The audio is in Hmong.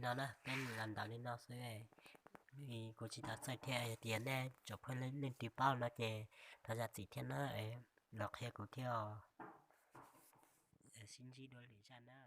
No na, peb los ntawm li no xwb. Kuv tsis tau txawj thiab, yog tias nej tsoom phooj ywg leej twg paub no ces thov zam txim thiab na, los qhia kuv thiab os. Sib ntsib dua lwm zaj na.